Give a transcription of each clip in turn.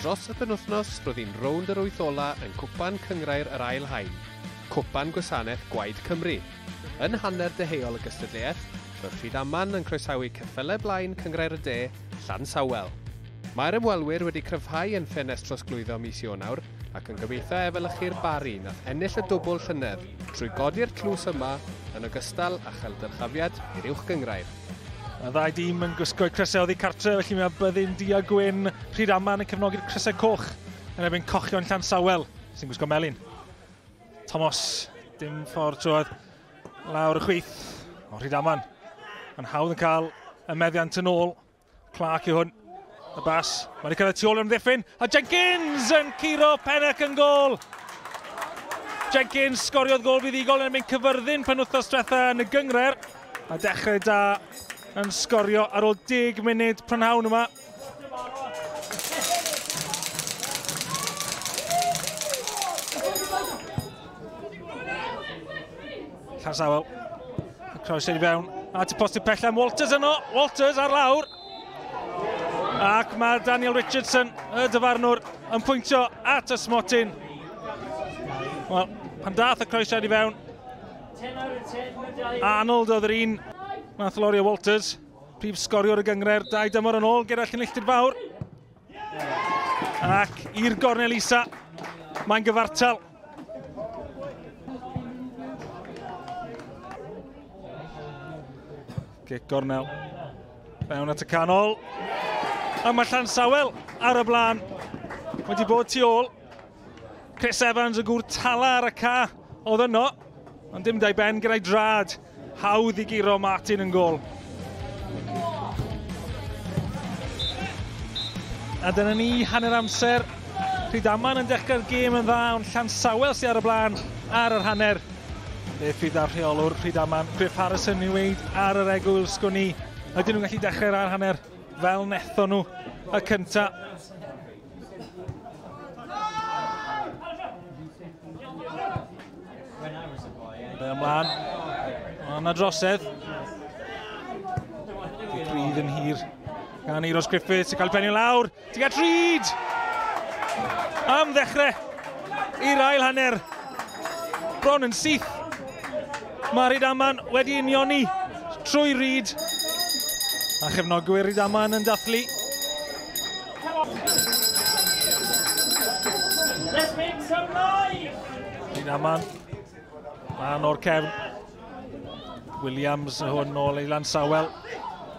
Dros y penwythnos roedd hi'n rownd yr wyth ola yn Cwpan Cynghrair yr Ail Haen, Cwpan Gwasanaeth Gwaed Cymru. Yn hanner deheuol y gystadleuaeth, roedd Rhydaman yn croesawu ceffylau blaen Cynghrair y De, Llansawel. Mae'r ymwelwyr wedi cryfhau yn ffenest trosglwyddo mis Ionawr ac yn gobeithio efelychu'r Barri nath ennill y dwbl llynedd trwy godi'r tlws yma yn ogystal â chael dyrchafiad i'r uwch gynghrair. Y ddau dîm yn gwisgo'u crysau oddi cartre, felly mae byddin du a gwyn Rhydaman yn cefnogi'r crysau coch yn erbyn cochion Llansawel sy'n gwisgo melyn. Thomas, dim ffordd trwodd lawr y chwith o Rhydaman. Yn hawdd yn cael y meddiant yn ôl. Clark yw hwn. Y bas. Mae wedi cyrraedd tu ôl i'r amddiffyn. A Jenkins yn curo Pennock yn gôl. Jenkins sgoriodd gôl fuddugol yn erbyn Cyfyrddin penwythnos diwetha yn y gynghrair. A dechrau da yn sgorio ar ôl 10 munud prynhawn yma. Llansawel. Y croes i fewn. A ti postio pella am Walters yno. Walters ar lawr. Ac mae Daniel Richardson, y dyfarnwr, yn pwyntio at y smotyn. Wel, pan dath y croesiad i fewn, Arnold oedd yr un nath lorio Walters, prif sgoriwr y gynghrair, 2 dymor yn ôl gyda Llanilltud Fawr. Ac i'r gornel isa, mae'n gyfartal. Gic gornel. Fewn at y canol. A mae Llansawel ar y blaen. Wedi bod tu ôl. Chris Evans, y gŵr tala ar y ca oedd yno. Ond dim dau ben gyda'i drad. Hawdd i guro Martin yn gôl. A dyna ni, hanner amser. Rhydaman yn dechrau'r gêm yn dda, ond Llansawel sydd ar y blaen ar yr hanner. Beth fydd ar rheolwr Rhydaman, Griff Harrison i weid ar yr egwyl sgwn i. Ydyn nhw'n gallu dechrau'r ar hanner fel nethon nhw y cynta. Be ymlaen. Mae yna drosedd. Dic Reid yn hir. Gan Euros Griffiths sy'n cael penio lawr. Ti'n gael Reid! Am ddechrau i'r ail hanner. Bron yn syth. Mae Rhydaman wedi unioni trwy Reid. A chefnogwyr Rhydaman yn dathlu. Let's make some noise! Rhydaman. Lan o'r cefn. Williams hwn nôl i Llansawel.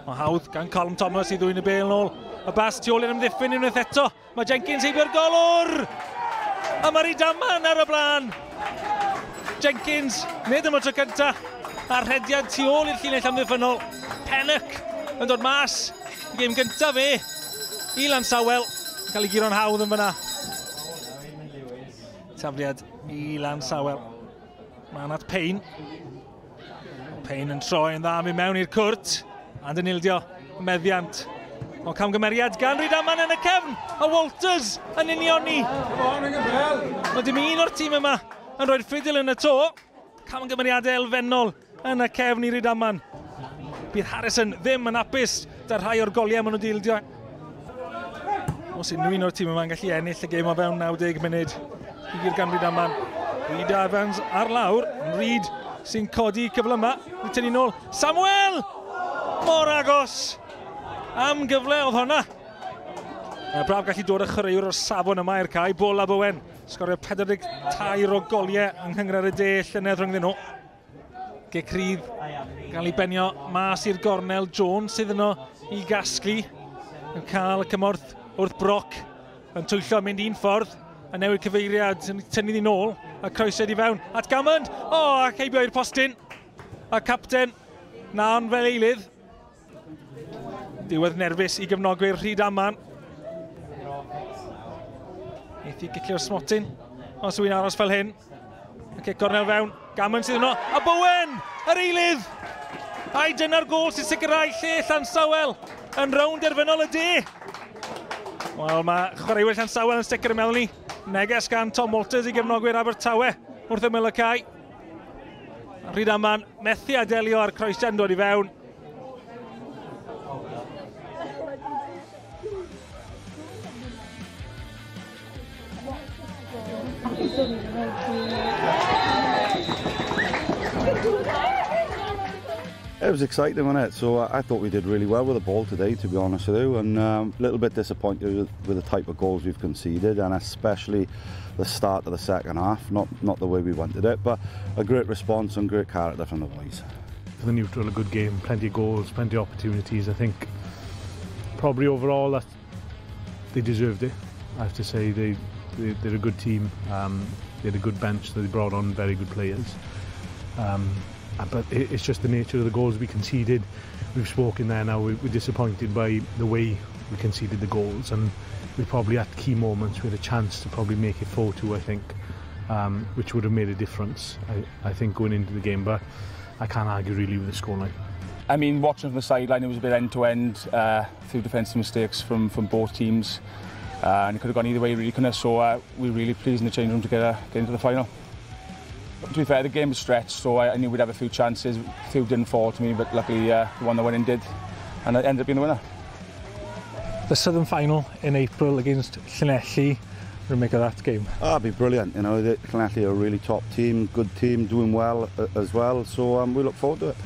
Mae hawdd gan Colm Thomas i ddwyn y bêl nôl. Y bas tu ôl i'r amddiffyn unwaith eto. Mae Jenkins heibio'r golwr! A mae Rhydaman ar y blaen. Jenkins, nid am y tro cynta. A'r rhediad tu ôl i'r llinell amddiffynnol. Pennock yn dod mas. Y gêm gyntaf fe i Llansawel. Cael ei guro'n hawdd yn fyna. Tafliad i Llansawel. Mae'n at Payne. Payne yn troi yn dda mynd mewn i'r cwrt. And yn ildio meddiant. O camgymeriad gan Rhydaman yn y cefn. A Walters yn unioni. Mae dim un o'r tîm yma yn rhoi'r ffidil yn y to. Camgymeriadau elfennol yn y cefn i Rhydaman. Bydd Harrison ddim yn hapus da rhai o'r goliau maen nhw wedi ildio. Os unrhyw un o'r tîm yma'n gallu ennill y gêm o fewn 90 munud i gyd gan Rhydaman. Reid Evans ar lawr. Reid sy'n codi cyfle yma. Wedi tynnu nôl. Samuel! Mor agos! Am gyfle oedd hwnna. Braf gallu dod y chwaraewr o'r safon yma i'r cae. Bola Bowen. Sgorio 43 o goliau yng Nghynghrair y De llynedd rhyngddyn nhw. Gic rydd gael ei benio mas i'r gornel. Jones sydd yno i gasglu. Yn cael y cymorth wrth Brock. Yn twyllo mynd un ffordd. Yn newid cyfeiriad, yn tynnu ddi nôl. A croesiad i fewn at Gammond. O, ac heibio i'r postyn. A capten, na ond fel eilydd. Diwedd nerfus i gefnogwyr Rhydaman. Eithi i gicio'r smotyn. Os yw'n aros fel hyn. Y cic gornel fewn. Gammond sydd yno. A Bowen! Yr eilydd! Ai dyna'r gôl sy'n sicrhau lle Llansawel yn rownd derfynol y de. Wel, mae chwaraewyr Llansawel yn sicr yn meddwl ni. Neges gan Tom Walters i gefnogwyr Abertawe wrth ymyl y cae. Rhydaman methu a delio â'r croesiad yn dod i fewn. It was exciting, wasn't it? So I thought we did really well with the ball today, to be honest with you, and a little bit disappointed with the type of goals we've conceded, and especially the start of the second half, not the way we wanted it, but a great response and great character from the boys. For the neutral, a good game, plenty of goals, plenty of opportunities. I think probably overall that they deserved it. I have to say they're a good team. They had a good bench, so they brought on very good players. But it's just the nature of the goals we conceded. We've spoken there now, we're disappointed by the way we conceded the goals, and we probably at key moments we had a chance to probably make it 4-2, I think, which would have made a difference, I think, going into the game. But I can't argue really with the scoreline. I mean, watching from the sideline, it was a bit end-to-end, a few defensive mistakes from both teams, and it could have gone either way, really, couldn't it? So we're really pleased in the change room to get into the final. To be fair, the game was stretched, so I knew we'd have a few chances. A few didn't fall to me, but luckily the one that went in did, and I ended up being the winner. The Southern Final in April against Llanelli. What do you make of that game? Oh, it'd be brilliant. You know, Llanelli are a really top team, good team, doing well as well, so we look forward to it.